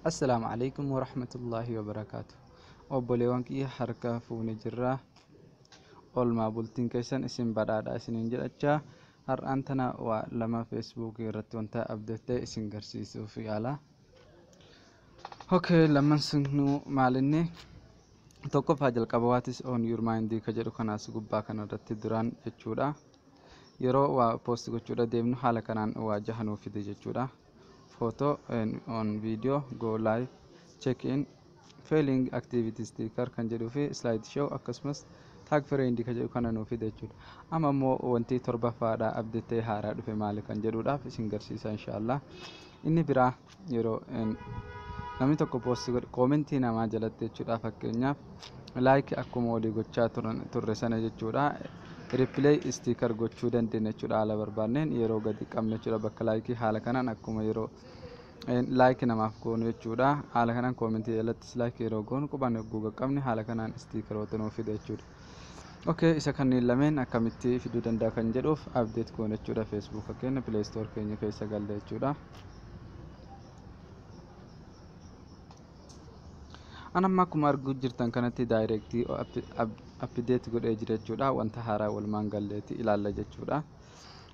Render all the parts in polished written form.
Assalaamu alaikum warahmatullaahi wabarakaatu. Obboleewwan kiyya, harka fuune jirraa, oolmaa bultiin keessan isin badhaadha isiniin jedhachaa, har'aan tana waa lama Feesbuukii irratti wanta update ta'e isin garsiisuuf yaala. Okay, lamman sunuu maalinni? Tokkoffaa jalqaba "What is on your mind" ka jedhu kanaas gubbaa kanarratti duraan jechuudha. Yeroo waa post gochuudha deemnu haala kanaan waa jaha nuuf fide jechuudha. Photo on video, go live, check in, feeling, activity sticker kan jedhuu fi slide show, akkasumas tag friend kan jedhu kana nuuf fide jechuudha. Amma immoo wanti torbaffaadha update ta'e haaraa dhufe maali kan jedhuudhaaf isin garsiisa inshaallah. Inni biraa yeroo namni tokko post godhe koomentii namaa jalatti jechuudha, fakkeenyaaf like akkuma walii gochaa turre sana jechuudha. Reply sticker gochuu dandeenya jechuudha, haala barbaanneen yeroo gadi qabne jechuudha. Bakka like haala kanaan akkuma yeroo like namaaf goonu jechuudha. Haala kanaan koomentii jalattis like yeroo goonu qubaan yogguu qaqqabne haala kanaan stickeroota nuuf fida jechuudha. Okay, isa kanneen lameen akkamitti fiduu danda'a kan jedhuuf update goone jechuudha. Facebook keenya Play Store keenya keessa galle jechuudha. An amma akkuma arguu jirtan kanatti direct update godhee jira jechuudha. Wanta haaraa walumaan galleetti ilaalla jechuudha.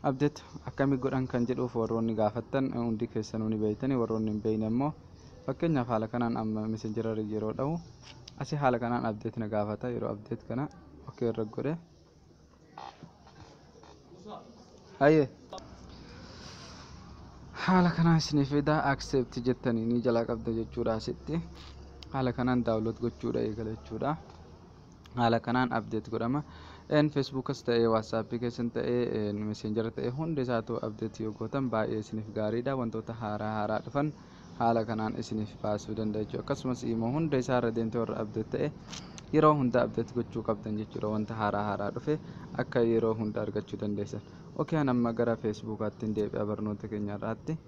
Update akkamii godhan kan jedhuuf warroonni gaafattan hundi keessanuu ni beektani. Warroonni hin beekne immoo fakkeenyaaf haala kanaan amma Messenger yeroo dha'u asii haala kanaan update na gaafata. Yeroo update kana okay irra godhe. Hayyee. Haala kanaan isinii fida, accept jettanii ni jalaa qabda jechuudha asitti. Haala kanaan download gochuudha eegala jechuudha. Haala kanaan update godhama. En Facebookas ta'ee, WhatsAppii keessan ta'ee, Messenger ta'ee, hundi isaatu update yoo gootan baay'ee isiniif gaariidha. Wantoota haaraa haaraa dhufan haala kanaan isiniif baasuu danda'a jechuudha. Akkasumas immoo hunda isaa irra deemtee warra update ta'e yeroo hunda update gochuu qabdan jechuudha. Wanta haaraa haaraa dhufe akka yeroo hunda argachuu dandeessan. Okay, an amma gara Facebookaatti deebi'a barnoota keenya irraatti.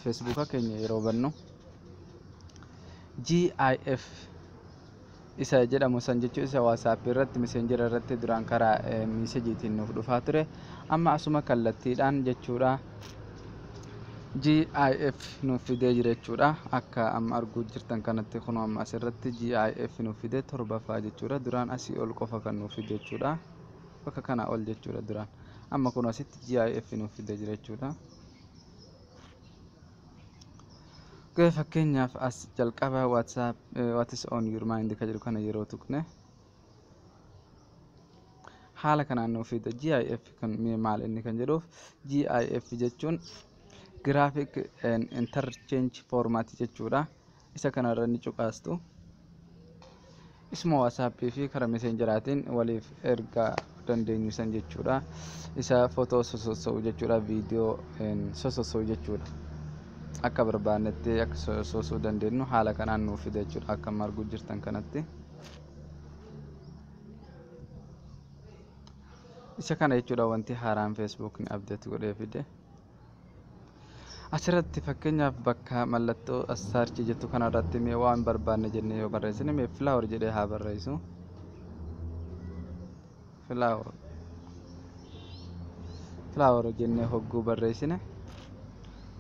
Facebooka keenya yeroo bannu GIF isa jedhamu san jechuun isa WhatsApp irratti, Messenger irratti duraan karaa messageiitiin nuuf dhufaa ture, amma asuma kallattiidhaan jechuudha GIF nuuf fidee jira jechuudha. Akka amma arguu jirtan kanatti kun amma asirratti GIF nuuf fidee torbaffaa jechuudha. Duraan asii ol qofa kan nuuf fide jechuudha, bakka kana ol jechuudha duraan. Amma kun asitti GIF nuuf fidee jira jechuudha. Gahee fakkeenyaaf as jalqaba WhatsApp "What is on your mind" ka jedhu kana yeroo tuqne haala kanaan nuuf fida. GIF kan maal inni kan jedhuuf, GIF jechuun graphic interchange format jechuudha. Isa kanarra ni cuqaastu. Isuma WhatsAppii fi karaa Messengeraatiin waliif ergaa dandeenyu san jechuudha. Isa footoo sosossa'u jechuudha, viidiyoo sosossa'u jechuudha. Akka barbaannetti akka sosoosuu dandeenyu haala kanaan nuuf fida jechuudha, akka amma arguu jirtan kanatti. Isa kana jechuudha wanti haaraan Facebookni update godhee fide. Asirratti fakkeenyaaf bakka mallattoo search jettu kanarratti mee waan barbaanne jennee yoo barreessine, mee flower jedhee haa barreessu. Flower, flower jennee hogguu barreessine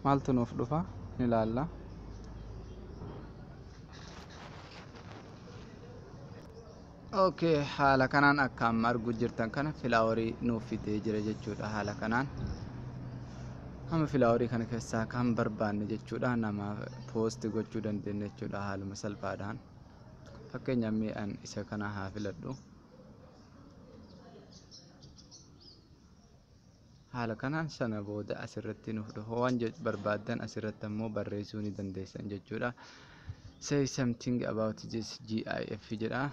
maaltu nuuf dhufa ni ilaalla. Okay, haala kanaan akka amma arguu jirtan kana flowerii nuuf fidee jira jechuudha haala kanaan. Amma flowerii kana keessaa kan barbaanne jechuudha namaaf post gochuu dandeenya jechuudha haaluma salphaadhaan. Fakkeenyaaf mee an isa kana haa filadhu. Haala kanaan sana booda asirratti nuuf dhufa. Waan barbaaddan asirratti ammoo barreessuu ni dandeessan jechuudha. "Say something about this GIF" jedha.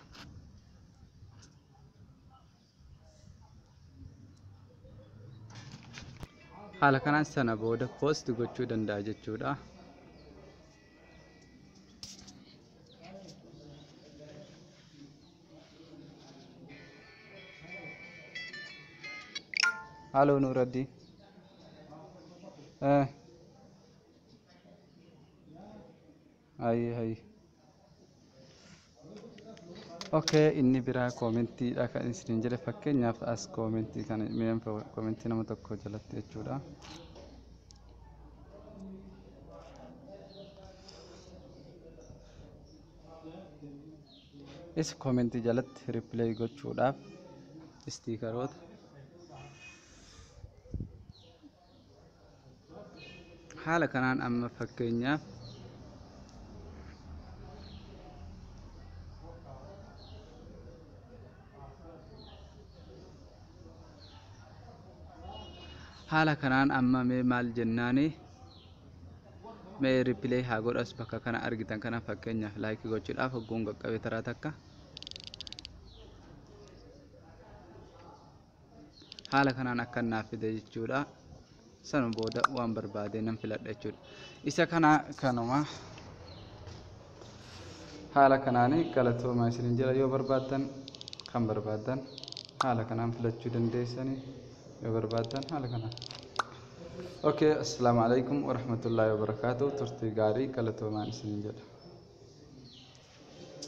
Haala kanaan sana booda post gochuu danda'a jechuudha. Halo Nuraddi. Eh. Hayyee hayyee. Okay, inni biraa koomentiidha kan isiniin jedhe. Fakkeenyaaf as koomentii kana mee koomentii nama tokko jalatti jechuudha. Isa comment jalatti reply gochuudhaaf stickeroota haala kanaan amma fakkeenyaaf haala kanaan amma mee maal jennaani, mee reply haa godhas. Bakka kana argitan kana fakkeenyaaf like gochuudhaaf hogguun qaqqabe taraa takka haala kanaan akka naaf fide jechuudha. Sana booda waan barbaade nan filadha jechuudha. Isa kana kanuma haala kanaan galatoomaa isinin jira. Yoo barbaaddan, kan barbaaddan haala kanaan filachuu dandeessanii, yoo barbaaddan haala kanaan. Okay, assalaamu alaikum warahmatullaahi wabarakaatuh. Turtii gaarii, galatoomaan isinin jedha.